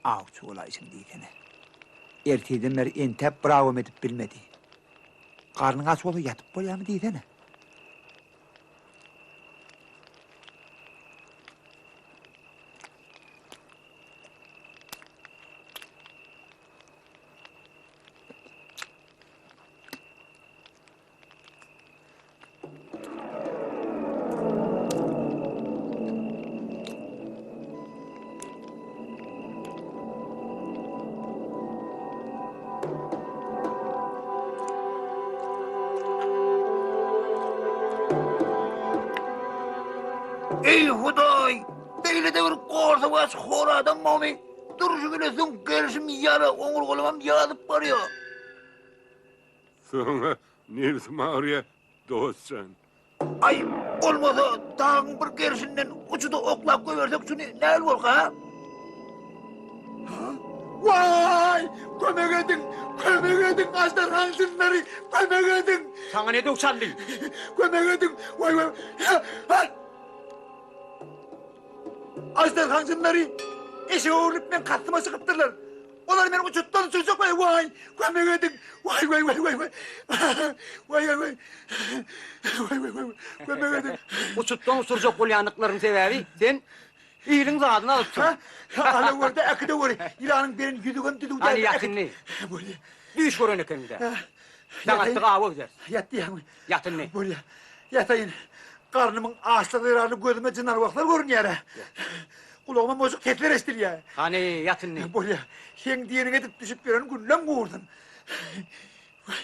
Awçy bolaýşyň diýsene. Ertirden bäri entäp bir awam edip bilmedi. Garnyň aç bolsa ýatyp bolýarmy diýsene. Eý Hudaý! Beýle-de bir gorsawaç hor adam barmy? Durşy bile süňk gerşim ýala, oňurgalamam ýazyp barýar. Soňa nebsim agyrýar, dost jan. Aý, bolmasa dagyň bir gerşinden uçuda oklap goýbersek şuny näl bolka, ha? Waý! Kömek ediň! Kömek ediň! Aždarhaň jynlary! Kömek ediň! Saňa ne döw çaldy? Kömek ediň! Waý, waý! Ha! Aždarhaň jynlary! Eşege öwrülip meň kastyma çykypdyrlar. Olar meni uçutdan uçurjak waý waý! Kömek ediň! Waý waý waý waý waý! Waý waý waý! Waý waý waý! Kömek ediň! Uçutdan uçurjak bolýandyklaryň sebäbi sen iliň zadyny alypsyň. Ha, alawerde äkideweri. Ýylanyň beren ýüzügem düzüw däl. Hany ýat indi. Bolýa. Düýş gören ekeniň-dä. Daň atdyk awa gideris. Ýat diýýäňmi? Ýat indi. Bolýa. Ýataýyn. Garnymyň açlygy zerarly gözüme jyn-arwahlar görünýär-ä. Gulagyma mojuk sesler eşidilýär. Hany, ýat indi. Bolýa. Seň diýeniňi edip düşüp ýören günlem gursun. Waý.